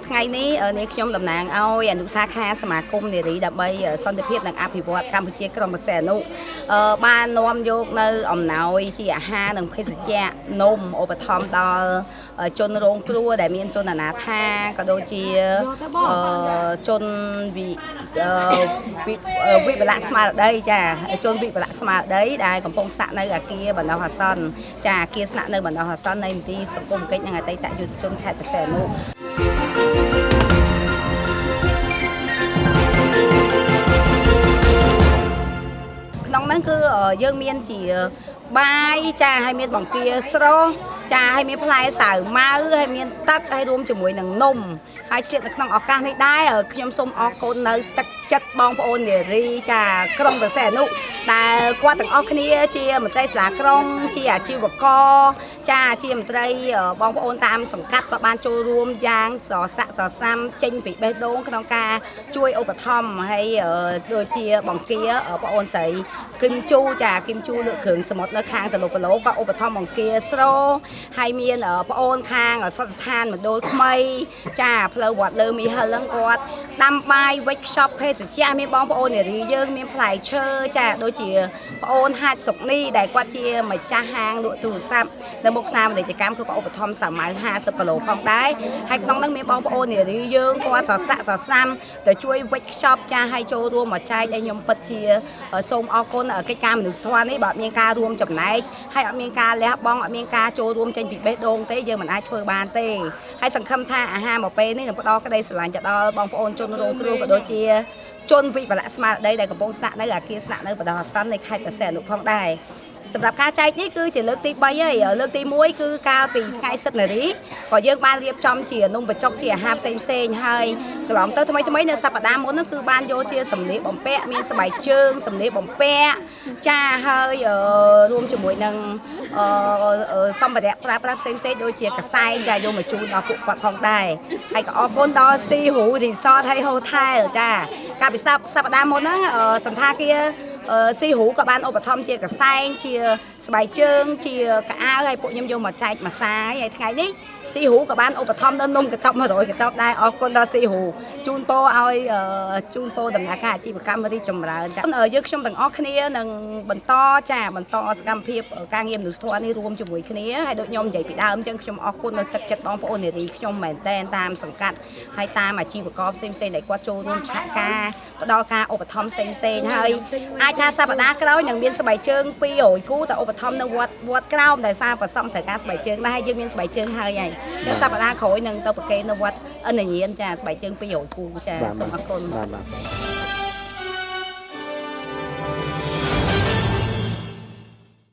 ថ្ងៃនេះនាងខ្ញុំតំណាងឲ្យអនុសាខាសមាគមនារីដើម្បីសន្តិភាពនិងអភិវឌ្ឍកម្ពុជាក្រុងព្រះសីហនុបាននាំយកនៅអំណោយជាអាហារនិងភេសជ្ជៈនំឧបត្ថម្ភដល់ជនរងគ្រោះដែលមានជនអនាថាក៏ដូចជាជនវិវិវិបលស្មារតីចាជនវិបលស្មារតីដែលកំពុងស្នាក់នៅអាគារបណ្ដោះអាសន្នចាអាគារស្នាក់នៅបណ្ដោះអាសន្ននៃមន្ទីរសង្គមកិច្ចនិងអតីតយុទ្ធជនខេត្តព្រះសីហនុ ក្នុងហ្នឹងគឺយើងមានជាបាយចាហើយមានបង្គាស្រស់ចាហើយមានផ្លែសាវម៉ាវហើយមានទឹកហើយរួមជាមួយនឹងនំហើយឆ្លៀតនៅក្នុងឱកាសនេះដែរខ្ញុំសូមអរគុណនៅទឹកចិត្តបងប្អូននារីចាក្រុងព្រះសីហនុដែលគាត់ទាំងអស់គ្នាជាមន្ត្រីសាលាក្រុងជាអាជីវករចាជាមន្ត្រីបងប្អូនតាមសង្កាត់ក៏បានចូលរួមយ៉ាងសស័កសសាំចេញពីបេះដូងក្នុងការជួយឧបត្ថម្ភហើយដូចជាបង្គាបងអូនស្រីគឹមជូចាគឹមជូលើកគ្រឿងសមុទ្រនៅខាងតលុបឡូក៏ឧបត្ថម្ភបង្គាស្រហើយមានបងអូនខាងសុខស្ថានមណ្ឌលថ្មីចាផ្លូវវត្តលើមីហិលហ្នឹងគាត់ដាំបាយវេចខ្ចប់ភេសជ្ជៈមានបងប្អូននារីយើងមានផ្លែឈើចាដូចជាបងអូនហាច់សុកនេះដែលគាត់ជាម្ចាស់ហាងលក់ទូរស័ព្ទនៅមុខផ្សារពាណិជ្ជកម្មគឺក៏ឧបត្ថម្ភសាម៉ៅ50គីឡូផងដែរហើយក្នុងហ្នឹងមានបងប្អូននារីយើងគាត់សស័កសសាំទៅជួយវេចខ្ចប់ចាឲ្យចូលរួមមកចែកឲ្យខ្ញុំពិតជាសូមអរគុណកិច្ចការមនុស្សធម៌នេះបើអត់មានការរួមចំណែកហើយអត់មានការលះបង់អត់មានការចូលរួមចេញពីបេះដូងទេយើងមិនអាចធ្វើបានទេហើយសង្ឃឹមថាអាហារមកពេលនេះនឹងផ្ដល់ក្តីស្រឡាញ់ទៅដល់បងប្អូនជនរងគ្រោះក៏ដូចជាជនវិបលស្មារតីដែលកំពុងស្នាក់នៅអាគារស្នាក់នៅបណ្ដោះអាសន្ននៃខេត្តព្រះសីហនុផងដែរសម្រាប់ការចែកនេះគឺជាលើកទី3ហើយលើកទី1គឺកាលពីថ្ងៃសិទ្ធិនារីក៏យើងបានរៀបចំជានំបញ្ចុកជាអាហារផ្សេងផ្សេងហើយកន្លងទៅថ្មីថ្មីនៅសប្តាហ៍មុននោះគឺបានយកជាសម្លៀកបំពាក់មានស្បែកជើងសម្លៀកបំពាក់ចាហើយរួមជាមួយនឹងសម្ភារៈប្រើប្រាស់ផ្សេងផ្សេងដូចជាកសែងចាយកមកជូនដល់ពួកគាត់ផងដែរហើយក៏អរគុណដល់ស៊ីហ៊ូរីសតហើយ Hotel ចាកាលពីសប្តាហ៍មុនហ្នឹងសន្តាគារស៊ីហ៊ូក៏បានឧបត្ថម្ភជាកសែងជាស្បែកជើងជាកៅអៅហើយពួកខ្ញុំយកមកចែកមួយសាយហើយថ្ងៃនេះស៊ីហ៊ូក៏បានឧបត្ថម្ភដល់នំកញ្ចប់100កញ្ចប់ដែរអរគុណដល់ស៊ីហ៊ូជូនពរឲ្យជូនពរដំណើរការអាជីវកម្មរីកចម្រើនចាយើងខ្ញុំទាំងអស់គ្នានឹងបន្តចាបន្តសកម្មភាពការងារមនុស្សធម៌នេះរួមជាមួយគ្នាហើយដូចខ្ញុំនិយាយពីដើមអញ្ចឹងខ្ញុំអរគុណនៅទឹកចិត្តបងប្អូននារីខ្ញុំមែនតែនតាមសង្កាត់ហើយតាមអាជីវករផ្សេងៗដែលគាត់ចូលរួមសហការផ្ដល់ការឧបត្ថម្ភផ្សេងៗហើយអាចថាសប្តាហ៍ក្រោយនឹងមានស្បែកជើង200គូទៅឧបត្ថម្ភនៅវត្តវត្តក្រោមដែលសារប្រសំត្រូវការស្បែកជើងដែរហើយយើងមានស្បែកជើងហើយហើយចឹងសប្តាហ៍ក្រោយនឹងទៅប្រគេននៅវត្តអិនញានចាស្បែកជើង200គូចាសូមអរគុណ បាទបាទ។